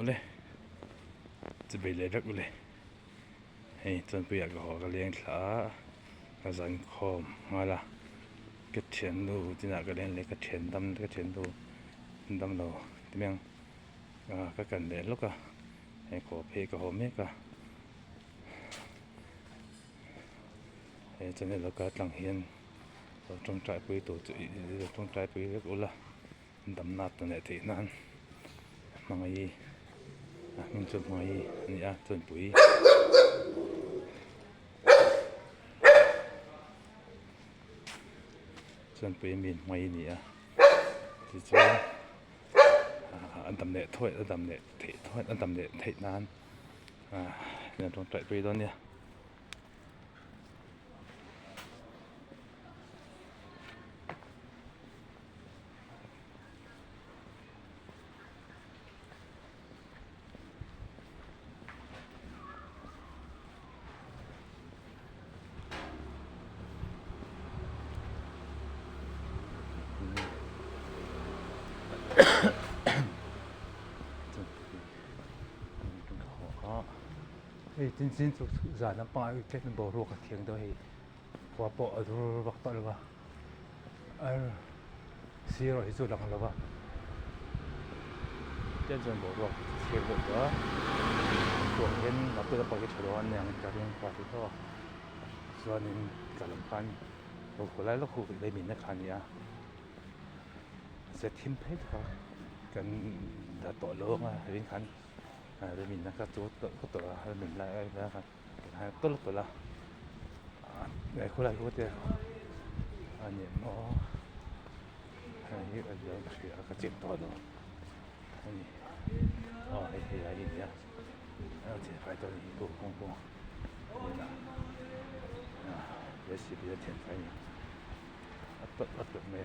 le chubei leh vek ule hei chuanpuiah ka haw ka leng thla a ka zan khawm nghal a ka thiannu chinah ka leng leh ka thian dam ka thiannu damlo ti mai ang ka kan leh lawk a hei haw phei ka haw mek a he channel a kal tlang hian lo tawngtai pui tur chu ih tawngtai pui vek ula damna ta leh theih nan hmangaih a hming chu hmangaih a ni a chuanpui chuanpui mi hmangaih a ni a tichuan a dam leh thuai a dam leh theih thuai a dam leh theih nan ah an tawngtai pui dawn nia. Hei chinchin chu zan lampangah hi tlem boruak a thiang deuh a hei khua pawh a dur vak tawh lo va ar sir erawh hi chu a lang lo va tlem chuan boruak a thiang deuh tawh a chhuak hian naktuk lampang hi tha dawn a niang ka ring kual tih tawh a chuanin tla lam khan khawlai lawk khu lei minna kha a ni a se thim phei tak a kan dah tawh lo ang a ring khan lei minna kha chu ka tawh a min lai a khan. Tawlh tawlh a eh khawlai khu te a ni maw hei hi a lian ka hria ka chik tawh lo a ni aw hei hei lai hi a ni a a thianfai tawh a ni hi pawh kawng pawh j c b a thianfai a ni a tawlh a tawlh mai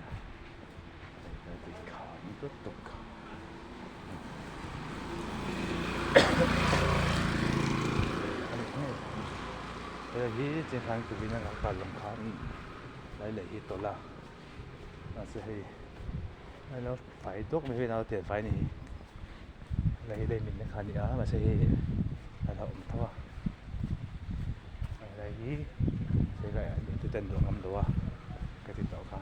a tui kham tawp tawp kha. Hei hi chengkhan tuvin a kal lam khan lai leh hi tawlh a mahse hei a lo fai dawk mai hian a lo tel fai a ni hi lei lei min te kha a ni a mahse hei a lo awm tho a helai hi ten duh ngam lo a ka ti tawh kha.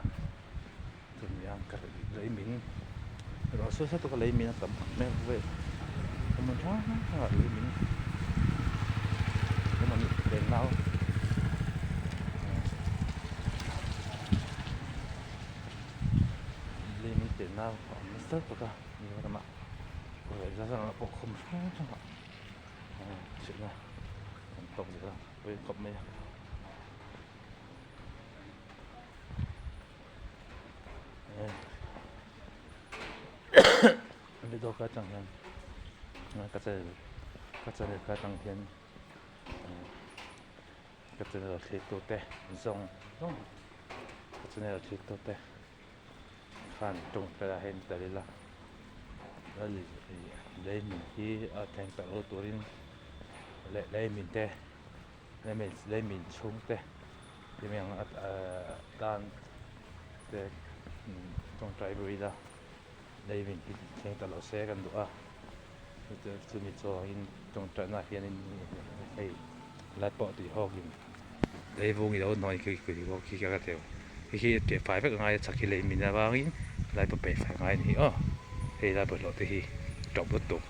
Chumi a ka lei min erawh saw saw tawk a lei min a tam hmel vel hmun hrang hrang ah lei min awm a nih vel nau lei min tel nau a awm nasa tawk a Mizoram ah pawh khawm hrang hrang ah chhiatna an tawk zel a pawi khawp mai a. Video ka atang hian ka channel ka channel ka atang hian ka channel thlir tute zawng zawng ka channel thlir tute khan tawngtai ah hian tel ila lei min hi a thleng tak lo turin leh lei min te. Lei min chhung te ti mai ang a tan te tawngtai pawh ila lei min hi thleng ta lo se kan duh a chumi chuangin tawngtai na hianin hei lai pawh tih hawkin lei vung ilo nawi khi khi ka theu hei hi teh fai vek a ngai a chak hi lei min avangin lai pawh peih fai a ngai a ni hi aw hei lai bawlhhlawh te hi tawp lutuk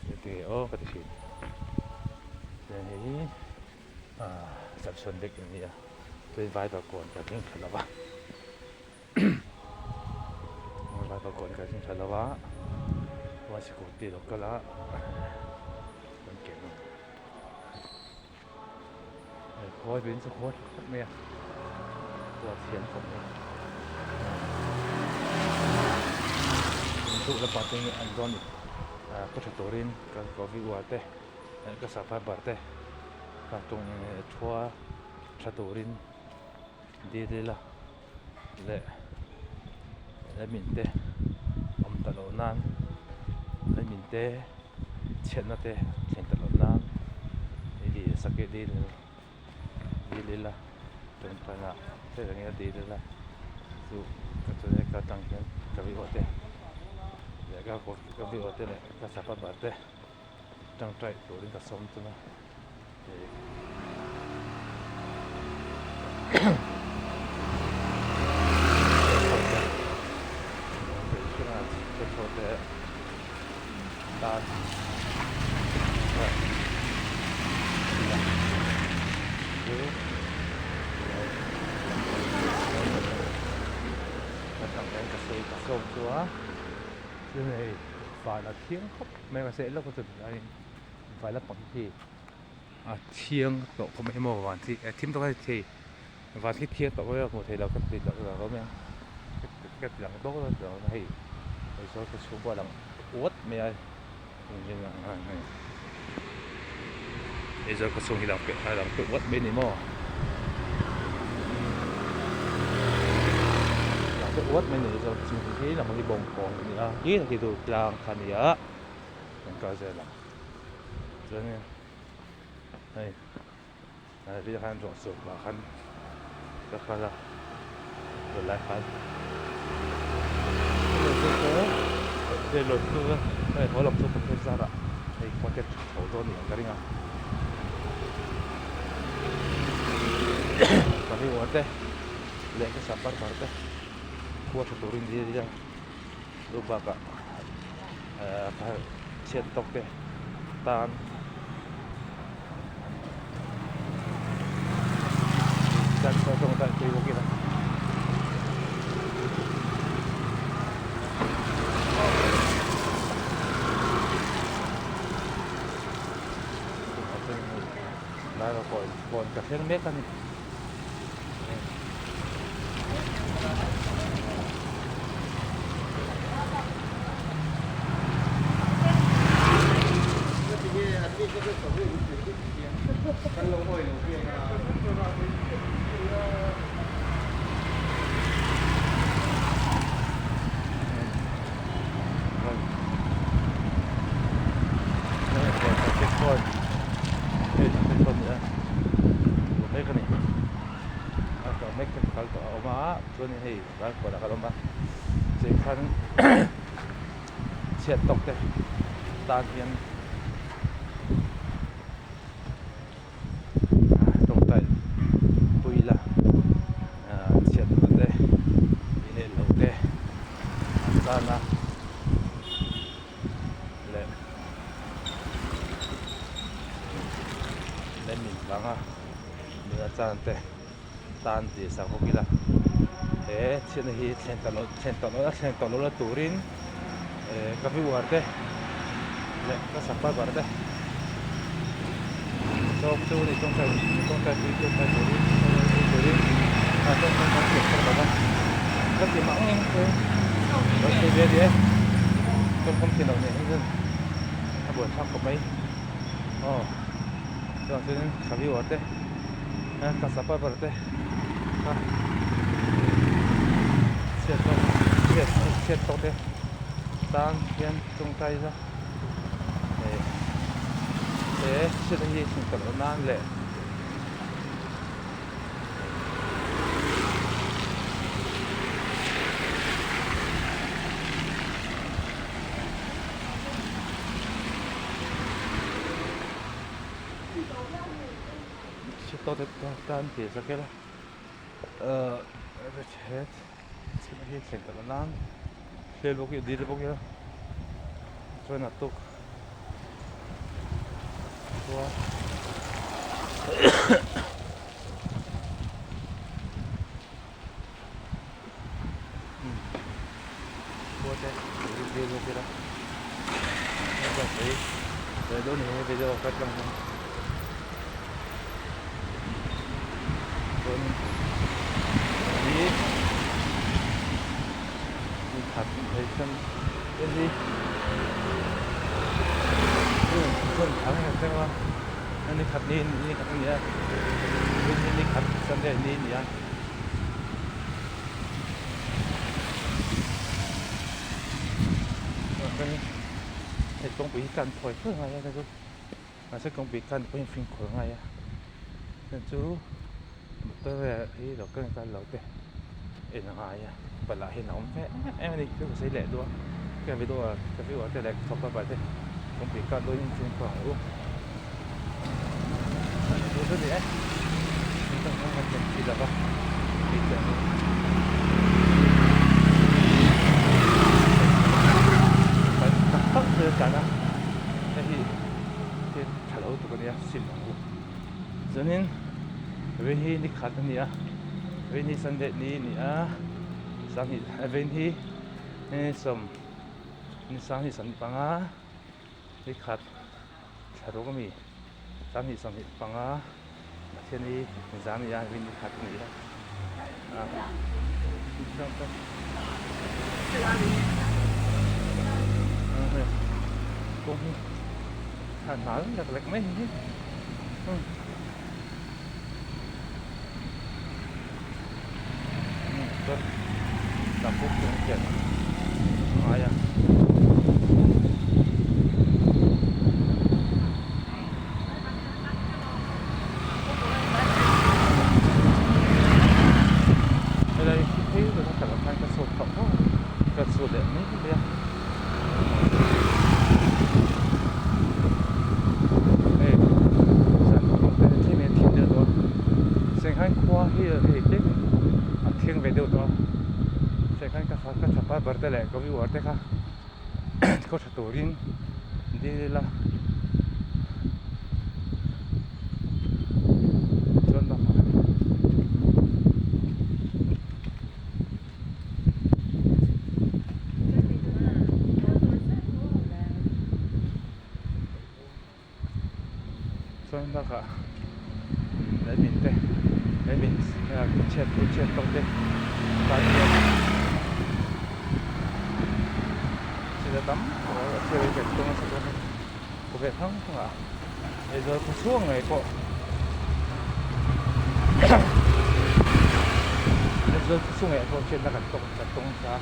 Heti aw ka ti thin. Chuan hei hi ah Samson bag a ni a, chuan viper kawn ka thleng thla lo va, viper kawn ka thleng thla lo va, chuan scooty lo kal a, kan keng a, hei khawi bin chu khawi tha khawp mai a, khua thiam khawp mai. Duh la pate hi an dawn ka tha turin ka viewer te ka subscriber te ka tung thua tha turin dil ila leh min te awm ta loh nan min te chhiatna te thlen ta loh nan dil sak i dil dil ila tawngtaina hre reng ila dil ila chu ka channel ka atang hian ka viewer te leh. ka ka viewer te leh ka subscriber te tangtai turin ka sawm chun a tan ka sawi ka sawm chu a chuan hei van a thiang khawp mai a mahse lawk a chu tunlaiin vai lampang hi a thiang tawh khawp mai emaw van khi a thim tawk a ni thei van khi thiang tawh mai a hmuh theih loh ka ti loh lo mai a ka ti lang bawk a hei Aizawl khaw chhung pawh a lang uat mai a Aizawl khaw chhung hi a lang peh uat mai a ni maw a lang peh uat mai a ni Aizawl khaw chhung hi lang hi bawngkawn a ni a khi khi chu tlang kha a ni a kan kal zel ang chuanin hei hnai khan ruah chhuak vang khan ka kal a tunlai khan hei haw lam chu Pathian zarah hei khua te tha chho dawn ni ang ka ring a ka viewer te leh ka subscriber te khua tha turin dil ila chu bakah ka chhiat tawk te tan tan pawh tawngtai pui bawk ila. Lai kawn ka thleng mek a ni. Mek a ni a tawh mek te kal tawh a awm a chuanin hei ralkawt ah kan awm a chei khan chhiat tawk te tan hian tawngtai pui ila chhiat na te inel loh te an tan a leh leimin vanga nula chan te tan tih sak bawk ila he chhiatna hi thlen tawh loh thlen tawh loh a thlen tawh loh la turin eh ka viewer te leh ka subscriber te sawm chu ni tawngtai tawngtai pui tawngtai turin tawngtai turin a tawngtai kan thiam kher lo va ka ti mang eng chu lo sawi ve ania tawngkam thin loh nen hi chuan a buaithlak khawp mai aw chuan chuanin ka viewer te ka subscriber te kha chhiat tawk chhiat chhiat tawk te tan hian tawngtai la. He chhiatna hi thlen tawh loh nan leh chhiat tawh te tan tih zawk ila he chhiatna hi thlen tawh loh nan hlial bawk ila dil bawk ila chuan a tuk khua khua te dil bawk ila hei dawn ni he video ka tlang hian chuan hi khat thei chuan hei hi chuan thang a thleng a ni khat ni ni khat a ni a ni khat sunday ni a ni a. Hei kawngpui hi kan thawi thawi ngai a chu mahse kawngpui kan pawhin fimkhur ngai a chuan chu motor vel hi lo kal kal lo te en a ngai a palh ah hian a awm ve em em a ni chu ka sawi leh duh a. Ka video ah ka view ah te leh ka subscriber te kawngpui kar dawn in chhungkua ang u. Chu chu ni e. Ni tak hian kan thiam chi lova mi te ang in. Tak tak te tlan a hei hi thil tha lo tuk ania sim ang u. Chuanin vawiin hi ni khat a ni a vawiin hi Sunday ni a ni a sanghnih vawiin hi sawm ni sanghnih 25 ni khat thla ruk ami sanghnih 25 Pathian hi zan a ni a vawiin ni khat a ni a kawng hi a hnal lek lek mai hi. Helai hi phei deuh a kal ah khan ka chhuak phah fo a ka chhuah leh mai mai a hei zan kawng te thim hi a thim deuh tawh a senghain khua hi hei tlem in a thiang ve deuh tawh a senghain ka ka thapa bar te leh ka viewer te kha khaw tha turin dil ila chuan bakah chuan bakah leimin te leimin chhiat chhiat tawk te tan hian thil a tam thil a kan tum nasa dawn a khawvel hrang hrang ah Aizawl khaw chhung ngei pawh Aizawl khaw chhung ngei pawh chhiatna kan tawk kan tawng nasa a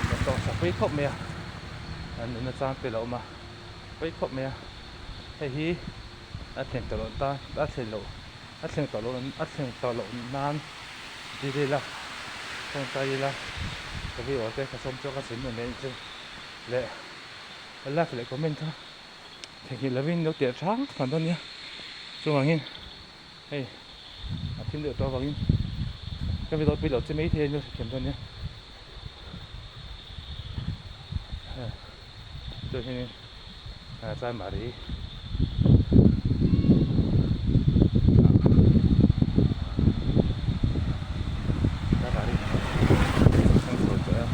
kan tawng sa pui khawp mai a an nunna chang te lo awm a pui khawp mai a hei hi a thleng tawh loh tan a thlen loh a thleng tawh loh a thleng tawh loh nan dil ila tawngtai ila ka video te ka sawm chuak a sin em em chu leh like leh comment kha theihnghilh lovin lo tirh hrang hrang dawn nia chuvangin hei a thim deuh tawh avangin ka video pui loh che mai thei a ni lo hrethiam dawn nia chuan hianin Chanmari Chanmari thleng chho tawh e.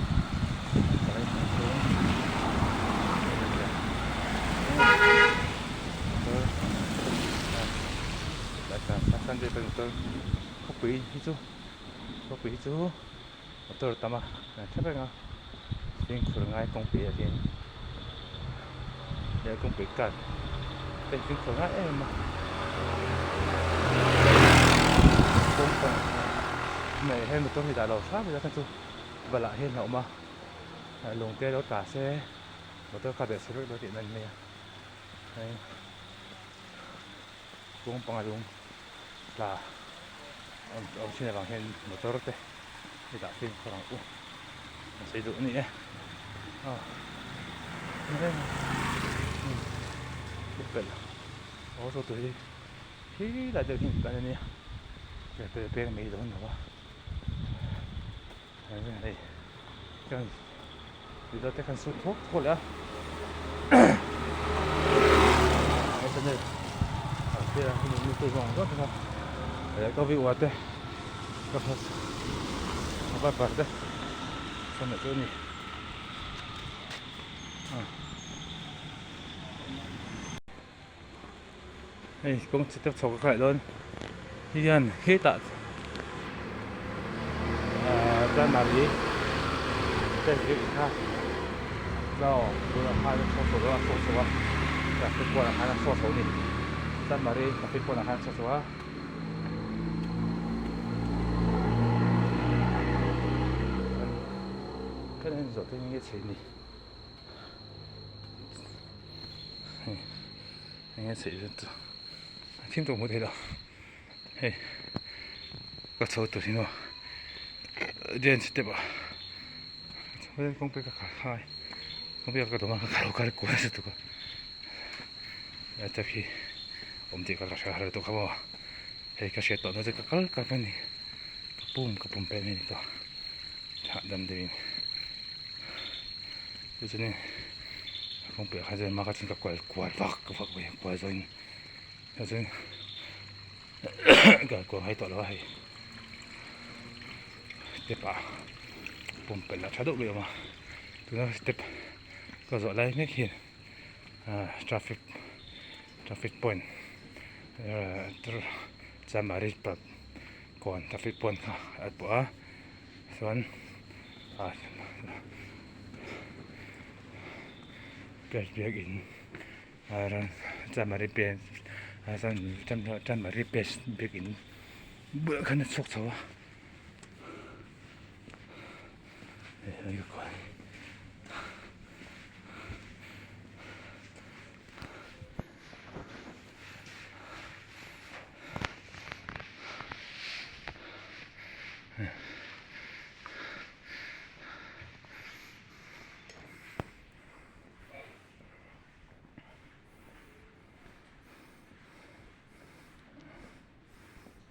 Khawpui hi chu khawpui hi chu motor tam a an tha reng a fimkhur ngai kawngpui ah hian he kawngpui car te hi fimkhur ngai em em a kawngpang he motor hi dah lo hram ila kha chu. Balah hian a awm a, lung te lo tla se motor kha beh chhe vek dawn tihna a ni mai a, hei kawng panga lung tla awm awm thin avang hian motor te hi dah fimkhur ang u a sawi duh a ni e aw pelh aw saw tur hi khilai deuh hi kan a nia peng mai dawn lo a. Hei kan video te kan shoot thuak thuak leh a hei channel ang te a hemi mi tu zawng zawng te kha leh ka viewer te ka first ka viper te channel chu a ni Hei kawng chhe tak chho ka khalh dawn hian hetah ahh Chanmari test kha chaw tunah khan a chhuak chho a chhuak chho a traffic pawnah khan a chhuak chho a ni Chanmari traffic pawnah khan a chhuak chho a. Kan en zawh te nge chhe ni. Enge chheih zet chu a thim tawh hmuh theih loh hei ka chho tur hi maw dance step ah. Kawngpui ka kal khai kawngpui ka dawm a ka lo kal kual nasa tuk a step hi awm tih ka hre har lutuk a maw hei ka hriat tawh hnu chu ka kal kal mai a ni ka pum ka pum pek mai a ni tawh hahdam deuhin tichuanin kawngpui ah khan chuan hma kha chuan ka kual kual vak vak mai a kual zawhin tichuan kal kual ngai tawh lo a hei. Step ah pumpelh a tha deuh mai a awm a tuna step ka zawh lai mek hian ahh traffic traffic point ahh chamari kawn traffic point kha a pawh a chuan ah biakin chamari chamari biakin bulah khan a chhuak chho a hei hei ka kual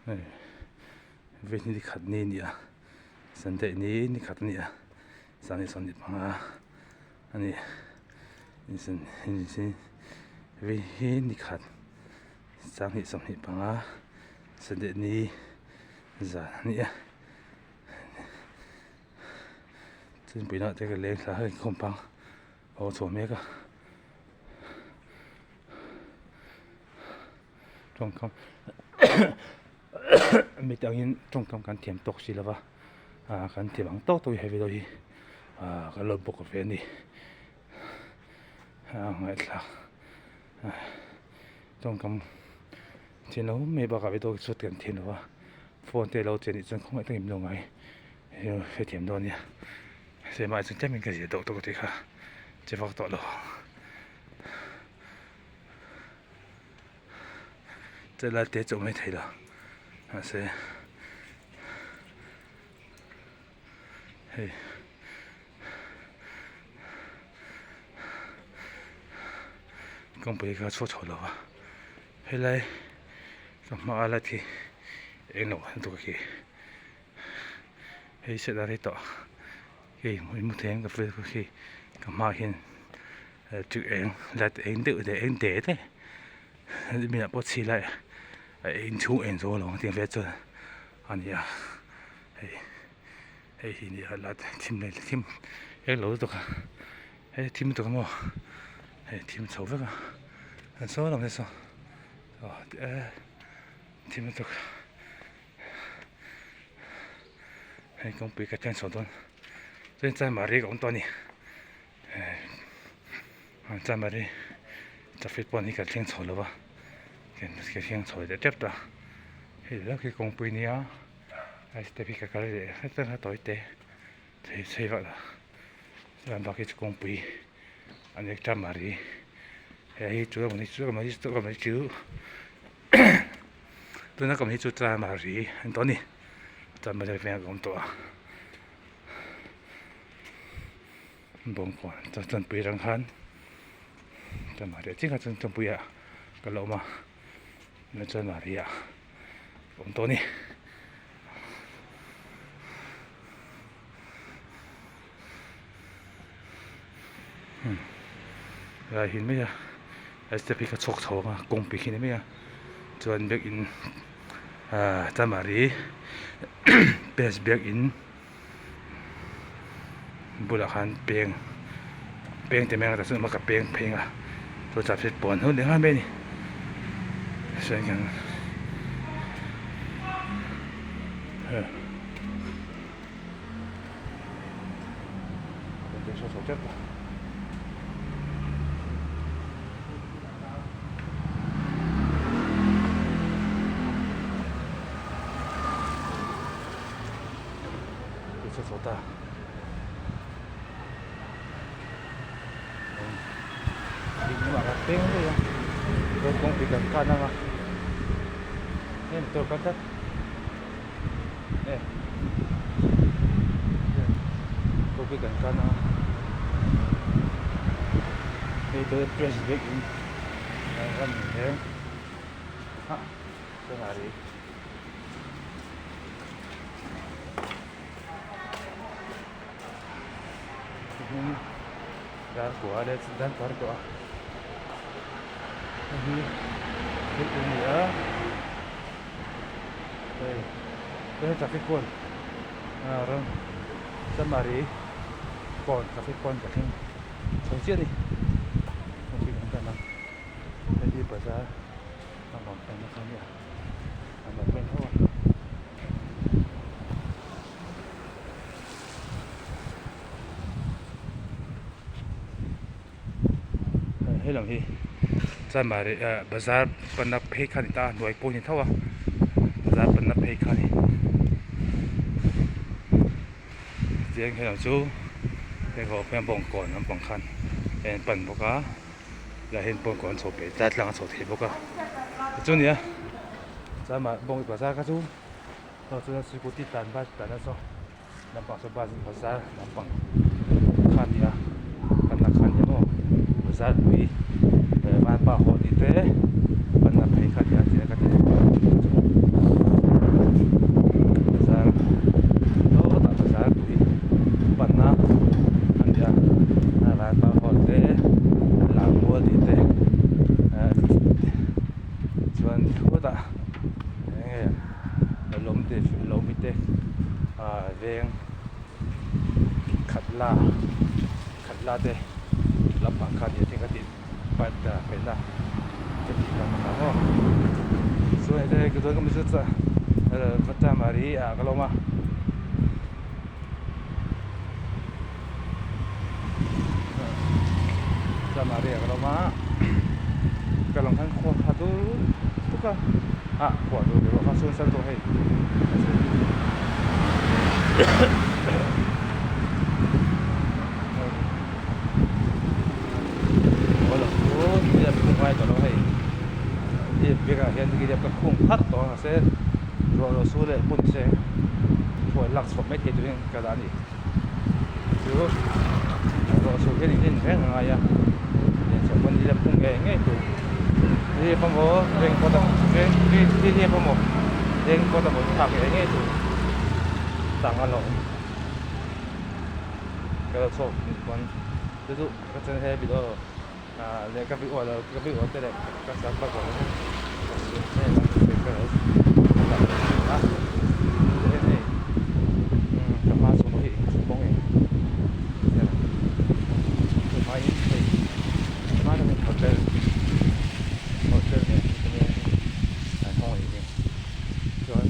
Hei vei ni khat ni a ni a sunday ni ni khat a ni a sunday 25 a ni vei hi ni khat 25 sunday ni zan a ni a chhungpui ah te ka leng thla a inkhawm phang a aw chhuah mek a. Tawngkam mit angin tawngkam kan thiam tawk si lova ah kan thiam ang tawk tawk hi he video hi ah kan lo bawk ve a ni ah ngaihthlak ah tawngkam thiam lo mai bakah video hi chu kan thiam lo a phone te lo chen nih chuan khawngaih takin min lo ngai hrethiam dawn nia sema chuan tlemin ka zir deuh tawk tih kha che vak tawh lo. Chelai te chu awm thei lo mahse hei kawngpui kha a chhuak chho lo a helai ka hma a light hi eng lo lutuk a khi hei set a rei tawh hei hmu thei ang ka khi ka hmaah hian. Electric eng light eng deuh leh eng te te mi ah pawh chhi lai a inchhung eng zawng lo ang tih vel chuan a ni a hei hei hi nia light thim leh thim eng lo lutuk a hei thim lutuk a maw hei thim chho vek a an sawn ang te saw aw thim lutuk hei kawngpui ka thleng chho dawn chuan chanmari ka awm tawh a ni. Chanmari traffic pawh hi kan thleng chho lo va kan thleng chho leh tep ta hei lak hi kawngpui nia a step hi ka kal leh hret a tawi te chei chei vak lo chuan bak hi chu kawngpui a ni chanmari hei hi chu emaw ni chu emaw ni chu emaw ni chu tuna ka awm hi chu chanmari a ni tawh a ni chanmari vengah ka awm tawh a. Bawngkawn chawnpui rang khan chanmari ah chiah khan chawnpui ah ka la awm a chanmari ah ka awm tawh a ni. Helai hi mai a step hi ka chhawk chho ang a kawngpui khi a ni mai a chuan biakin ahh chanmari pes biakin. Bulah khan peng peng te mai ang chuan ka peng pheng a chu traffic pawn ho leh nghal mai a ni chuan kan peng daih a chuan kawngpui kan kan ang a heng tur kal tlat e. Traffic an tan a, hei te press vek in ram veng a chuan a ri. Tihian dar kua leh dar kua a ri tawh a hei hi thil a ni a hei hei traffic pawn ram Chanmari kawn traffic pawn ka thleng chho chiah a ni traffic an tan a hei hi bazar a rawn pan na kha a nia an lo paint ho a. He lam hi Chanmari ah bazar panna phei kha a ni ta a hnuai pawh a ni tho a bazar panna phei kha a ni tiang he lam chu heng ho hian bawngkawn lampang khan a in pan bawk a lah hian bawngkawn an chho peih tlai tlang a chho thei bawk a tichuan Chanmari bawng bazar kha chu. Aw chuan scooty tlan bus tlan a saw lampang saw bus bazar lampang kha a ni a panna kha a ni maw bazar pui eh vanpa haw tih te panna phei kha a ni a tia ka ti bazar sawtah bazar pui panna a ni a vanpa haw te lammual tih te eh chuan khutah eng nge. Lawm te lawmi te ah veng khat la khat la te lampang kha nia thing a tih pat a phen a ka tih lang ang aw chuan hei te chuan ka mi chu va chamari ah ka lawm a. Chamari ah ka lawm a ka lang khan khua kha dur tuk a ah khua dur dur kha sawn sar tawh hei aw lo chu nihliap khung ngai tawh lo hei nihliap ah hian nihliap ka khung pharh tawh a mahse ruah lo su leh hmun se phuan lak chhuah mai thei turin ka dah a ni. Chu ruah chhuk hian in en reng a ngai a lian chhuah pawn nihliap khung ngei ngei tur nihliap emaw raincoat a nihliap emaw raincoat emaw thlak ngei ngei tur tang a lawm ka lo chhuak pawn chu chu ka channel he video ah leh ka video lo ka video te leh ka subscribe lo te hei ka hma chhung pawh hi kawng eng chu hmaiin hei hma takin hotel hotel nen an hawng a ni chuan.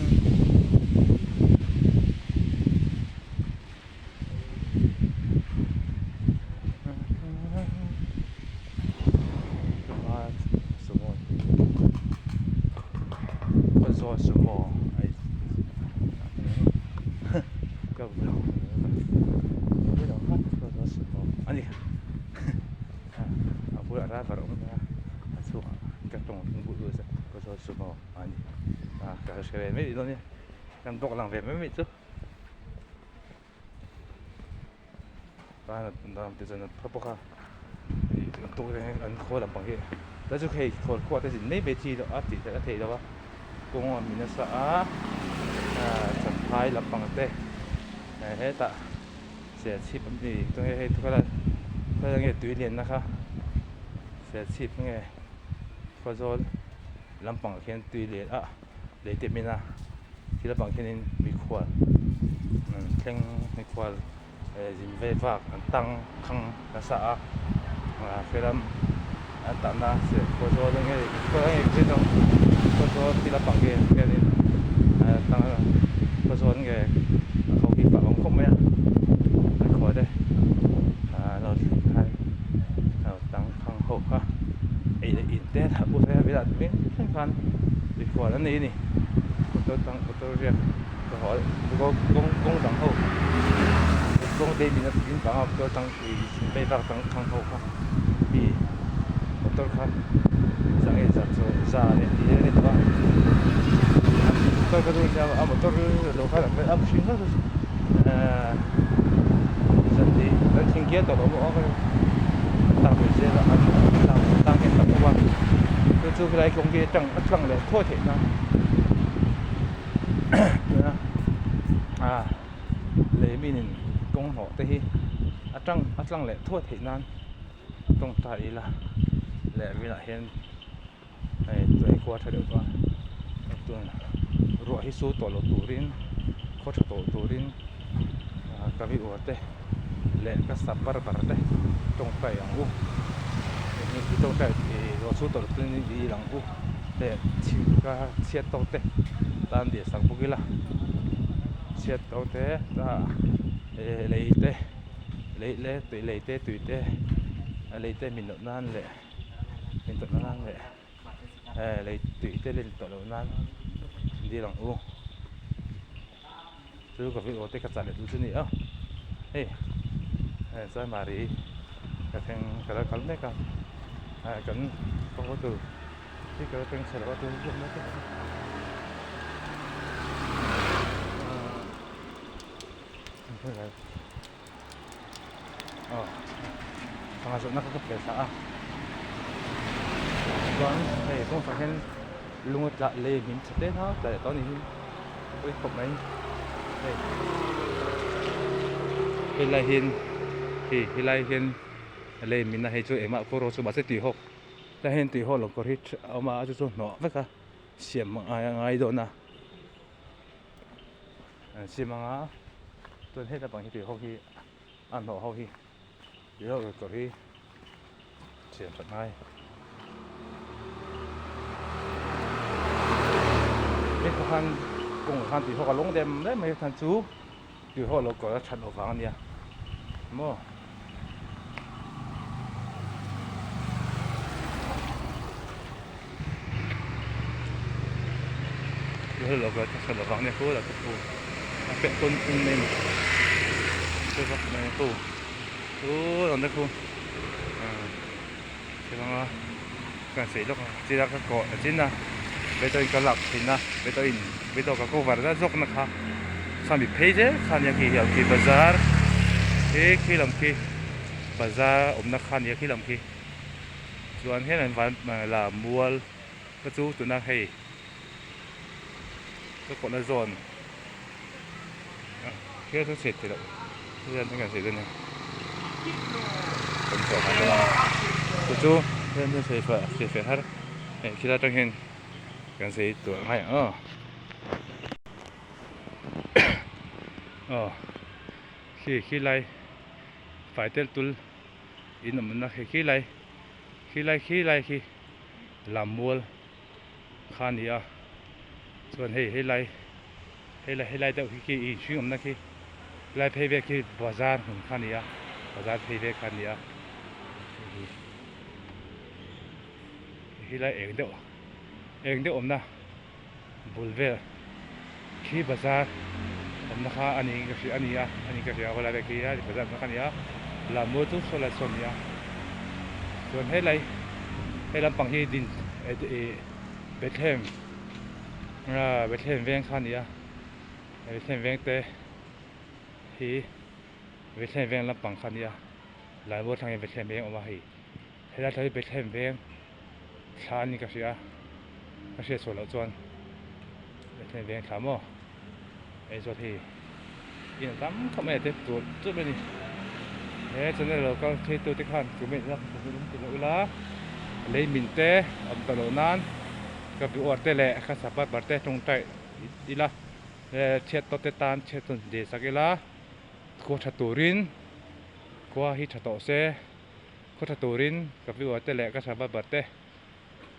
A ni a bulah driver a awm a a chhungah ka tawng bul bul a sumo a ni a ka hre ve mai dawn nia kan bawk lang ve mai mai chu. An khawl lampang hi ta chu hei khawl khuah te zin mai mai chi a tih theih a theih loh a kawng a mi nasa a champhai lampang te hetah serchhip an ti tunge hei khawlai khawlai nge tui lianna kha serchhip nge khawzawl lampang ah khian tui lian a lei te hmin a thil avang hianin mikhual an thleng mikhual zin ve vak an tang khang nasa a helam an tahna khawzawl enge khawzawl thil avang hianin tang khawzawl nge a ho hi pah awm khawp mai a an khaw te lo thleng khan lo tang khang ho kha ei leh in te a put a vilah thleng thleng khan mikhual an nei a ni motor tang motor riak ka haw kawng kawng dang ho kawng te min in vang a motor tang vei vak tang khang ho kha mi motor kha za nge za chu za leh tih a ni tawh a motor kha chu a motor lo kha a mihring kha chu ehh. kial tawh lo maw aw an tlang ve zel a an tlang tlang nghet tak bawk a chu chu helai kawng hi atang a tlang leh thuai theih nan tuna ah lei minin kawng hnawh te hi a tang a tlang leh thuai theih nan tawngtai ila leh vinah hian hei tui khua tha deuh tawh a tun ruah hi su tawh lo turin khaw tha tawh turin ah ka vi uar te leh ka sap bar bar te tawngtai ang u i tawngtai ih ruah su tawh lo turin i dil ang u leh ka chhiat tawk te tan dil sak bawk ila chhiat tawk te eh lei te lei leh tui lei te tui te lei te min loh nan leh. Min tawh nan leh eh lei tui te len tawh loh nan dil ang u chu ka video te ka chah leh duh chu ni a hei eh Saimari ka thleng ka lo kal mek a eh kan kawng tur hi ka la thleng chhe lo a tun zawk mek a aw sangha zawrhna kha ka pe thla a chuan hei kawngkhar hian lung a tlah lei hmin tha te kha tla leh tawh a ni hi a pawi khawp mai hei helai hian hei helai hian lei hmin a hei chu engmah kawr chu mahse tui hawk tlai hian tui hawk lo kawr hi a awm a chu chu hnawh vek a siam a ngai dawn a. An sim ang a chuan heta pang hi tui ho hi a hnawh ho hi tui ho kawr hi siam that ngai heta khan kawngah khan tui ho a lawng dem dem mai khan chu tui ho lo kawr a that loh vang a nia maw. A peh tawn tung mai a ni chu vak mai khu chu lam te khu thil anga ka sawi lawk a chila ka kawh a chin a veto in ka lak thin a veto in veto ka cover zat zawk na kha khami phei zel kha nia khi hi khi bazar khi khi lam khi bazar awmna kha nia khi lam khi chuan hian an van la mual ka chu tuna hei ka kawhna zawn thil chu chhe theih loh hian kan sawi dawn a ni kan chhuah dawn a chu chu hian thil sawi fah sawi feh har hei thil atang hian kan sawi tur ang hai ang aw aw khi khi lai fai tel tul in awmna khi khi lai khi lai khi lai khi lammual kha a ni a chuan hei helai helai helai deuh hi khi inhring awmna khi helai phei vel khi bazar hmun kha a ni a bazar phei vel kha a ni a helai eng deuh eng deuh awmna bul vel khi bazar awmna kha a niin ka hria a ni a a niin ka hria helai vel khi bazar awmna kha a ni a lammual chu saw lai sawn a ni a chuan helai he lampang hi din ih Bethlehem ah Bethlehem veng kha a ni a Bethlehem veng te hi Bethlehem veng lampang kha a ni a Laimual thlangin Bethlehem veng a awm a hei helai thla hi Bethlehem veng thla a ni ka hria ka hriat chhuah loh chuan Bethlehem veng thla maw hei chuan hei in a tam khawp mai a te tur chup a ni he channel lo kal thei tu te khan comment ila ti loh ila lei min te awm tawh loh nan ka viewer te leh ka subscriber te tawngtai ila chhiat tawh te tan chhiat tawn dil sak ila khua tha turin khua hi tha tawh se khaw tha turin ka viewer te leh ka subscriber te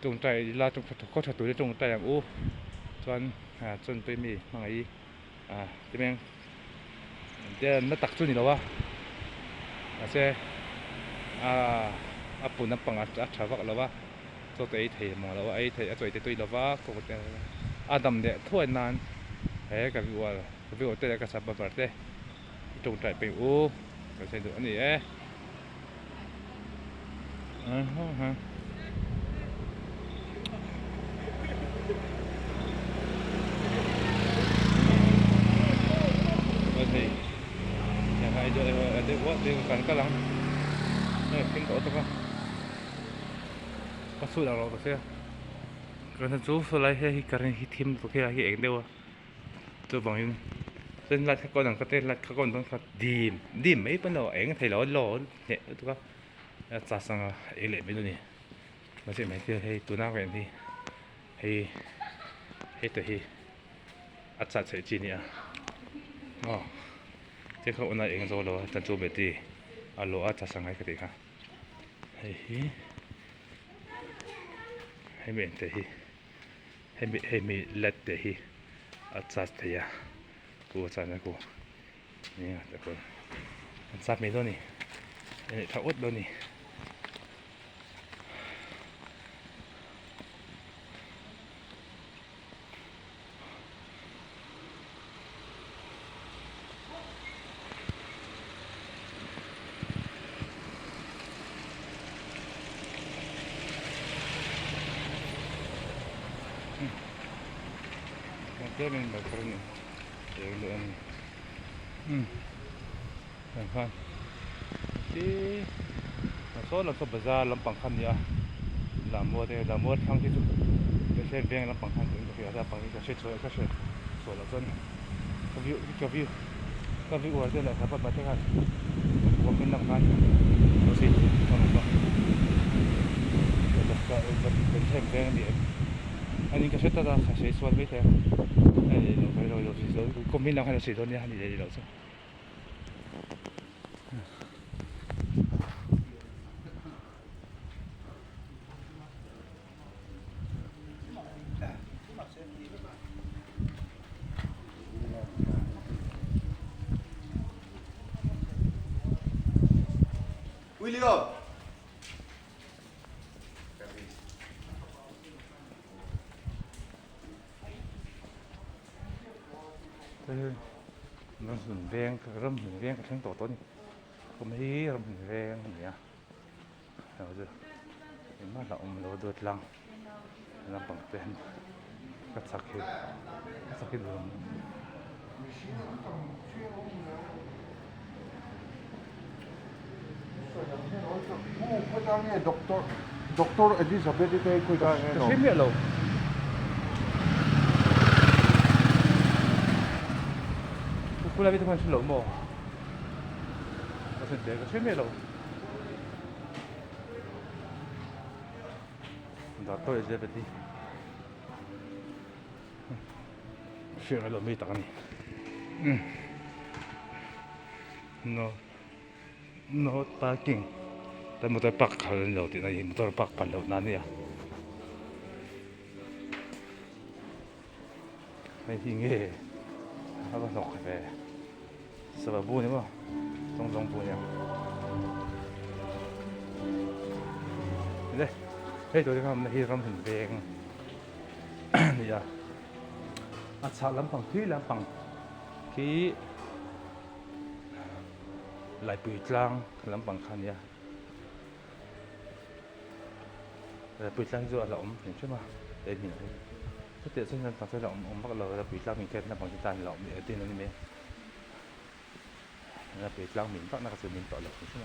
tawngtai ila khaw tha turin tawngtai ang u chuan chuan pawh mi hmangaih ah timeng te na tak chu ni lo a mahse ah a pun a pang a tha vak lo a chaw te ei thei maw lo a ei thei a chaw ei te tui lo va a dam leh thuai nan he ka viewer ka viewer te leh ka subscriber te i tawngtai peng u ka sawi duh a ni e. te kan kal ang hei a thim tawh tawk a ka chhut ang rawh ka sia ka hna chu saw lai hei hi current hi thim lutuk hi a hi eng deuh a chuvangin chuan light kha ka on ang ka te light kha ka on dawn kha dim dim mai pawn a eng thei lo a law hneh lutuk a a charge anga eng leh mai dawn a ni mahse mai thil hei tuna ka en hi hei heta hi a charge theih chi a ni a aw te kha on a eng zo lo a chuan chu battery a lawh a charge angai ka tih kha hei hi hemi eng te hi hemi hemi led te hi a charge thei a chu a charge na ku an charge mai dawn a ni a neih tha awt dawn a ni. Saw lam saw bazar lampang kha a ni a lammual te lammual thlang te chu hriat veng lampang khan ka hria lampang hi ka hre chhuah ka hre chhuah loh chuan ka view ka view ka view uar te leh ka pa te khan comment lam khan lo sawi thei ang veng a ni em a ni ka hre tlat a ka sawi sual mai thei a ni lo ka lo comment lam khan lo sawi dawn nia a ni leh ni loh chu. William. Ramhlun veng ramhlun veng ka thleng tawh tawh a ni kum hi ramhlun veng a ni a engmah lah awm lo dawt lang lampang te hian ka chak hi ka chak hi duh ang. Doctor Elizabeth-i te hi khawi nge Ka hre miah lo. Ku lai te khan hre lo maw? Ka hre ka hre miah lo. Doctor Elizabeth-i hriat ngai lo mi tak a ni. No no parking ta motor park khal a ni lo tihna hi motor park phal loh na a nia hei hi nge a va hnawk ve sava bu a ni maw zawng zawng bu a nia le hei tur te kha awmna hi ramhlun veng a ni a a chhah lampang thui lampang khi. Laipui tlang lampang kha a nia Laipui tlang chu a la awm hrim hrim a he hmunah hian chutiah chuan lampang chu a la awm awm vak lo Laipui tlang min khian lampang chu tan a la awm leh tin a ni mai a Laipui tlang min vakna kha chu min tawh lo hrim hrim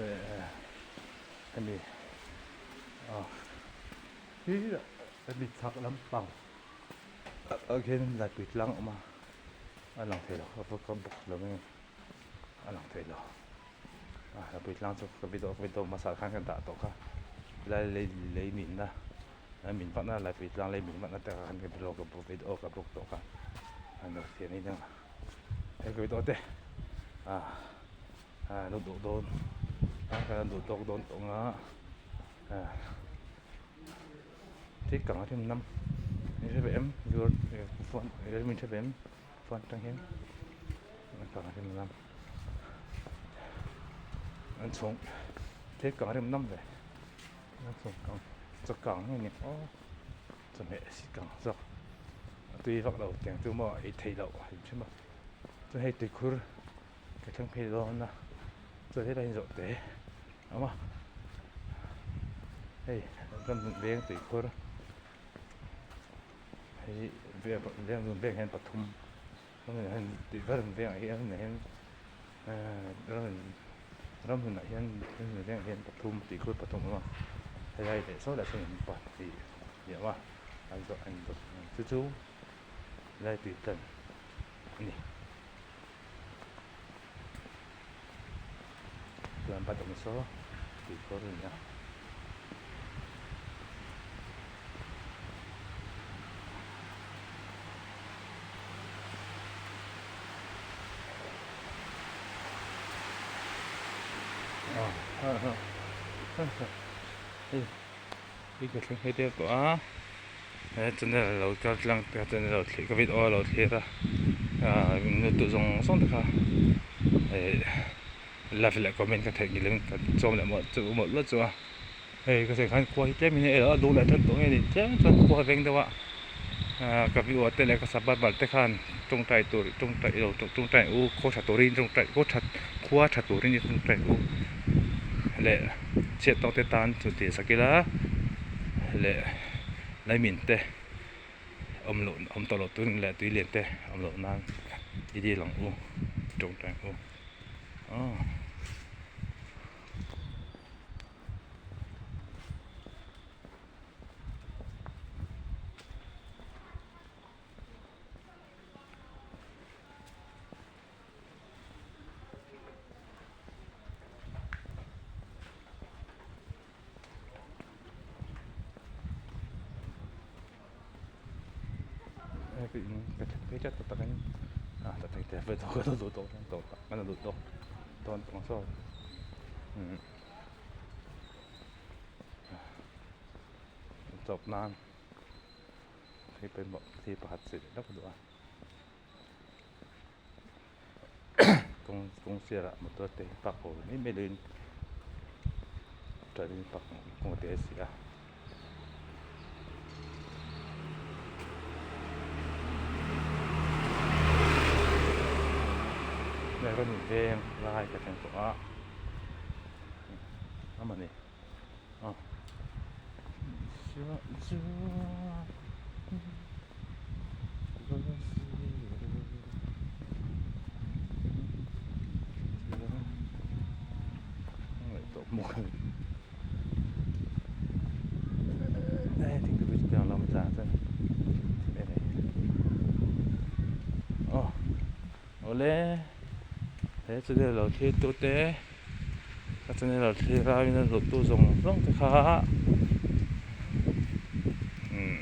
a hemi ah. Hi hemi chhak lampang ah khian laipui tlang a awm a a lang thei lo a va ka bawk lo nge a lang thei lo a laipui tlang chu ka video ka video hmasa ah khan ka dah tawh kha helai lei lei minna a min vakna laipui tlang lei min vakna te khan ka video ka video ka bawk tawh kha a lo thian in a he ka video te ah ah lo duh dawn a ka la duh tawk dawn tawh ang a ah. Thil kang a rim nam min hre ve em phone min hre ve em phone atang hian kang a rim nam an chhung thil kang a rim nam ve an chhung kang chaw kang nge ni aw chawhmeh si kang zawk a tui vak lo tiang chu maw ei theih loh a hrim hrim a chuan hei tuikhur ka thleng phei dawn a chuan helai hi zawh te a awm a hei ram veng tuikhur hei. veng veng hian pathum ramhun vengah hian ramhunah hian ramhun vengah hian pathum tih khu pathum a awm a helai leh saw lah sawn pahnih a awm a an zawh an dawt chu chu helai tui tlan a ni. Chuan bat awm saw tui kawr a ni a. Hei ka thleng phei deuh tawh a he channel lo kal tlang te channel lo thlir ka video lo thlir a ah nuttu zawng zawng te kha eh like leh comment ka theih ngil in ka chawm leh mawlh chu mawlh mawlh chu a hei ka sawi khan khua hi tlem in a duh leh that tawh nge ni tlem chuan khua veng deuh a ah ka view te leh ka subscriber te khan tawngtai tur tawngtai lo tawngtai u khaw tha turin tawngtai khaw tha khua tha turin tawngtai u leh chhiat tawk te tan chu tih sak ila leh leimin te awm loh awm tawh loh turin leh tui lian te awm loh nan i dil ang u tawngtai ang u aw. Chawp nan thil pawimawh thil pakhat chei leh lawk duh a kawng kawng sirah motor te hi park ho mai mai lovin driving park kawng te a si a. Rawn veng lai ka thleng tawh a a mawni. Awle he channel lo thlir tute ka channel lo thlir a in a lut tu zawng zawng te kha umm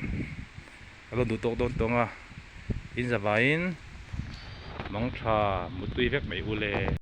ka lo duh tawk dawn tawng a in zavaiin mangtha mutui vek mai ule.